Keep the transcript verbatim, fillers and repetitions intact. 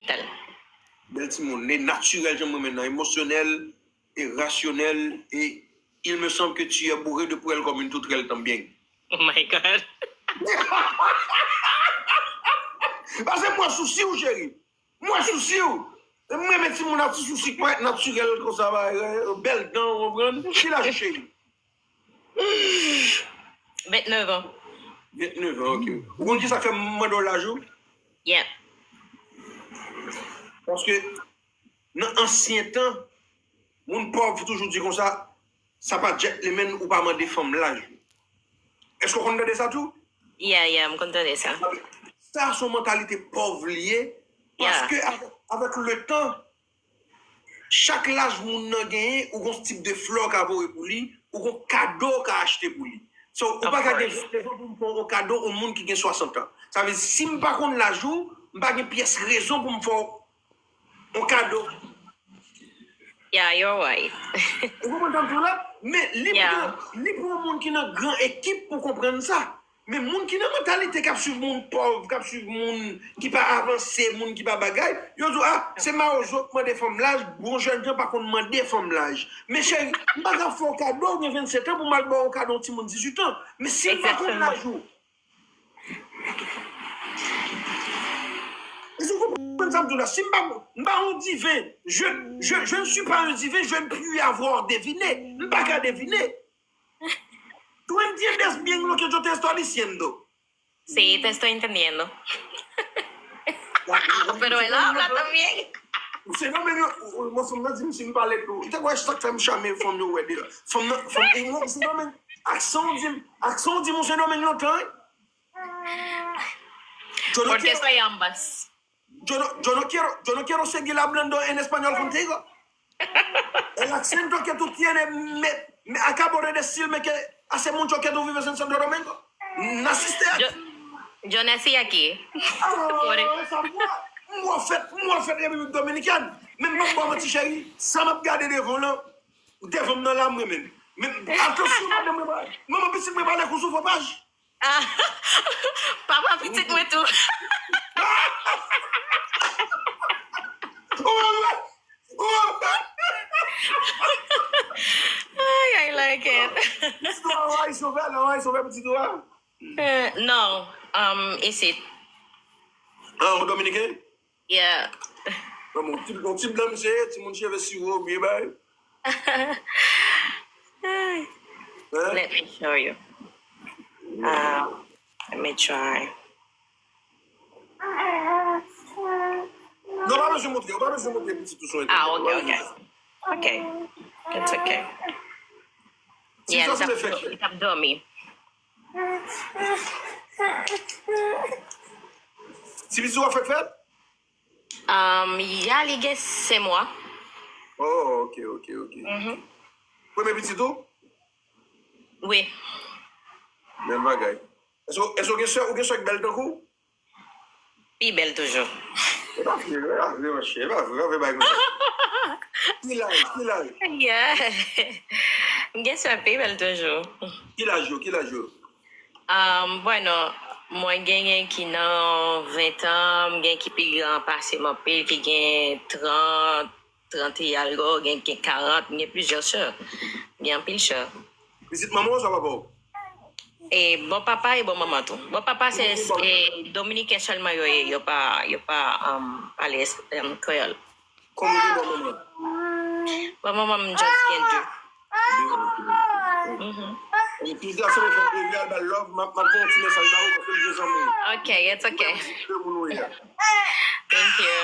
Bèl timoun, li natirèl, jan mwen renmen nan, emosyonèl e rasyonèl, e il me semble que tu es bourré de poêle comme une tourterelle tambien. Oh my God. Paske mwen sousi w, cheri. Mwen sousi w. Mwen renmen timoun ak ti sousi kwèt natirèl konsa, bèl dan, ou konprann? Ki laj ou, cheri? Vennèf an. Vennèf an, ok. Ou konn ki sa k fè m mande w laj ou? Yeah. Paske nan ansyen tan, moun pòv toujou di konsa, sa pa gentleman ou pa mande fanm laj ou. Èske w konn tande sa tou? Yeah, yeah, m konn tande sa. Sa se yon mantalite pòv li ye, paske avèk, avèk le tan, chak laj moun nan genyen, ou gon tip de flè w ka voye pou li, ou gon kado w ka achte pou li. So, ou pa ka gen rezon pou m fè yon kado yon moun ki gen swasant an. Sa vle di, si m pa konn laj ou, m pa gen pyès rezon pou m fè w yon kado. Yeah, you're right. Ou konprann sa m di w la? Men li pou, li pou yon moun ki nan gran ekip pou konprann sa. Men moun ki nan mantalite k ap swiv moun pòv, k ap swiv moun ki pa avanse, moun ki pa bagay, yo di w, ah, se mawozo k mande fanm laj, bon jèn jan pa konn mande fanm laj. Men cheri, m pa ka fè w kado, ou gen vennsenk an, pou m al ba w kado yon timoun dizuit an. Men si m pa konn laj ou. Èske w konprann sa m di w la? Si m pa, m pa yon diven, je, je, je ne suis pas un divin, je ne puis avoir deviné. M pa ka devine. Tú entiendes bien lo que yo te estoy diciendo? Sí, te estoy entendiendo. Pero él habla también. Se nan men yo, mwen fanm nan di m si m pale tou. Ou te kwè sa k fè m chame fanm yo wè deja. Fanm nan, fanm, mwen se nan men, aksan w di m, aksan w di m ou se nan men lontan, wi. Porque soy ambas. Yo no, yo no quiero, yo no quiero seguir hablando en español contigo. El acento que tú tienes me, me acabo de decirme que hace mucho que tú vives en Santo Domingo. Naciste aquí. Yo, yo nací aquí. Ah, esa mwa, mwa fèt, mwa fèt Repiblik Dominikèn. Men m pa ba w manti, cheri, sa m ap gade devan w lan, devan m nan la, mwen menm. Men atansyon, madanm mwen, manman pitit mwen pale kou sou fopaj. Papa pitit mwen tou. Ay, I like it. Pitit ou a, ou a sove, ou a sove pitit ou a? Non, isit. Ah, ou dominiken? Yeah. Bon, bon, ti, bon, ti blan misye ye, timoun cheve siwo, byen bay. Let me show you. Um, let me try. Non, pa bezwen montre, pa bezwen montre pitit ou sou entènèt. Ah, ok, ok. Ok. It's ok. Yeah, li t ap dòmi. Ti pitit ou a fèk fèt? Um, ya, li gen senk mwa. Oh, ok, ok, ok. Premye pitit ou? Wi. Bèl bagay. Èske, èske ou gen sè, ou gen sè k bèl tankou w? Pi bèl toujou. E pa vre, e pa vre, monchè, e pa vre, pa vre bagay konsa. Ki laj, ki laj? Yeah. M gen sè pi bèl toujou. Ki laj yo, ki laj yo? Um, bueno, mwen genyen ki nan ven tan, m gen ki pi gran pase m anpil, ki gen trant, trant e algo, gen, gen karant, m gen plizyè sè. M gen anpil sè. Pitit manman w oswa papa w? E bò papa e bò manman tou. Bò papa se, e, dominiken sèlman yo ye, yo pa, yo pa, um, pale es-, um, kreyòl. Konbyen de bò manman? Bò manman m just gen de. Tout gason yo fè plezi al ba l love, m ap, m ap voye yon ti mesaj ba ou paske m gen zanmi. Ok, it's ok. Ke moun ou ye a. Thank you.